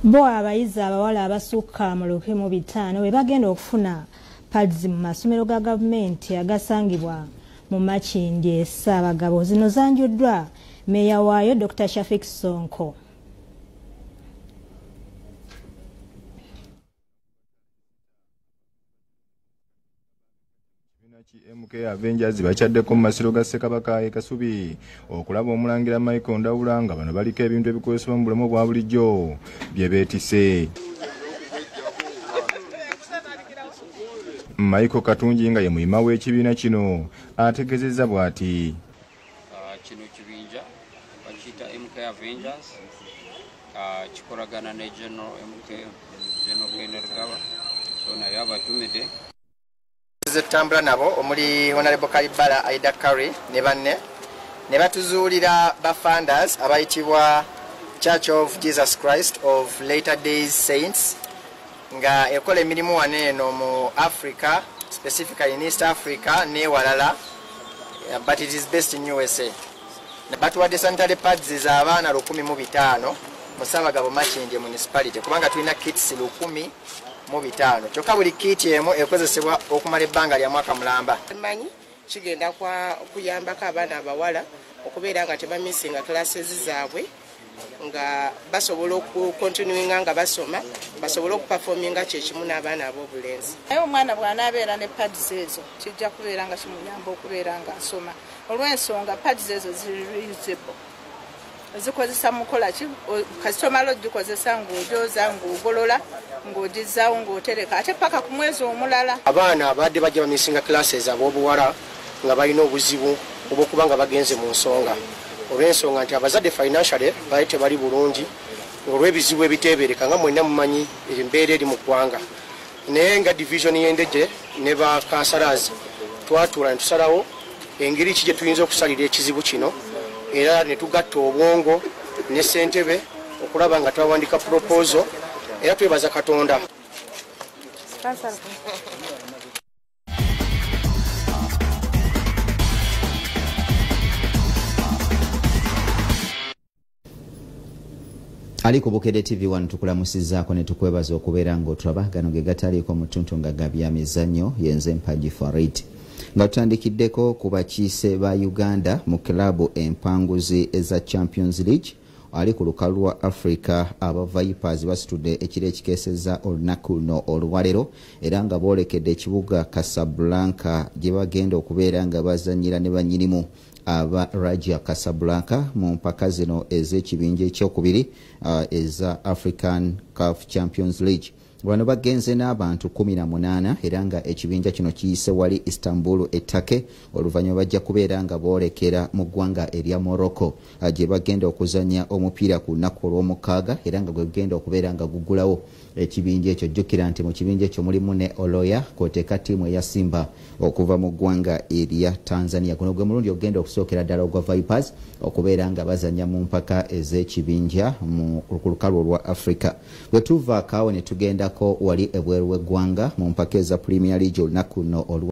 Bo abayizi abawala abasukka mu 1500 be bagenda okufuna pads mu masomero ga gavumenti agasangibwa mu Makindye Ssaabagabo. Zino zanjuddwa meeya waayo Dr. Shafik Sonko. MK Avengers bakyaddeko mu masiro ga Ssekabaka e Kasubi okulaba omulangira Michael Ndawula nga bano baliko ebintu ebikozesebwa mu bulamu bwa bulijjo bye beetisse. Michael Katungi nga ye muyima w'ekibiina kino ategeezezza bw'ati. Kino kibinja bakiyita MK Avengers, kikolagana ne General MK General Kainerugaba, so naye abatumidde zetutambula nabo omuli Honorable Kalibala Aida Curry ne banne ne batuzuulira ba funders abayitibwa Church of Jesus Christ of Later Days Saints nga ekola emirimu wano eno mu Africa, specifically in East Africa n'ewalala, but it is based in USA. Batuwadde sanitary pads z'abaana 1500 mu Ssaabagabo Makindye Municipality kubanga tulina kits 1500 kyokka buli kit emu ekozesebwa okumala ebbanga lya mwaka mulamba. Manyi kigenda kuyambako abaana abawala okubeera nga tebamisinga classes zaabwe, nga basobola okukontinuinga nga basoma, basobole okupafominga kyekimu n'abaana ab'obulenzi. Naye omwana bw'anaabeera ne pads ezo kijja kubeera nga kimuyamba okubeera nga asoma, olw'ensonga pads ezo ziri reusable, zikozesa mukola ki kasita omala ogikozesa ng'ogyoza ng'ogolola ng'ogizaawo ng'otereka ate paka ku mwezi omulala. Abaana abadde bajja bamisinga classes ab'obuwala nga balina obuzibu obw'okuba nga bagenze mu nsonga, olw'ensonga nti abazadde financially bali tebali bulungi olw'ebizibu ebiteebereka nga mwenna mumanyi embeera eri mu ggwanga. Naye nga division y'Endejje ne ba councillors twatuula ne tusalawo engeri ki gye tuyinza okusalira ekizibu kino, era ne tugatta obwongo ne ssentebe okulaba nga twawandika proposal, era twebaza Katonda. Ali ku Bukedde TV 1 tukulamusizzaako ne tukwebaza okubeera ng'otulaba. Gano ge gataliiko mu ttuntu nga ga byamizannyo, yenze Mpagi Farid. Nga tutandikiddeko ku bakiise ba Uganda mu kilaabu empanguzi eza Champions League ali ku lukalu lwa Africa, aba Vipers basitudde ekiro ekikeesezza olunaku luno olwaleero era nga boolekedde ekibuga Casablanca gye bagenda okubeera nga bazannyira ne bannyinimu aba Raja Casablanca mu mpaka zino ez'ekibinja ekyokubiri eza African CAF Champions League. Bano bagenze n'abantu 18 era nga ekibinja kino kiyise wali Istanbul e Turkey, oluvannyuma bajja kubeera nga boolekera mu ggwanga erya Morocco gye bagenda okuzannya omupiira ku lunaku olw'omukaaga era nga gwe gugenda okubeera nga gugulawo ekibinja ekyo. Jjukira nti mu kibinja ekyo mulimu ne Oloya kw'oteeka ttiimu eya Simba okuva mu ggwanga erya Tanzania. Guno gwe mulundi ogenda okusookera ddala ogwa Vipers okubeera nga bazannya mu mpaka ez'ekibinja ku lukalu olwa Africa. Bwe tuvaako awo ne tugendako wali ebweru w'eggwanga mu mpaka eza Premier League olunaku luno olwa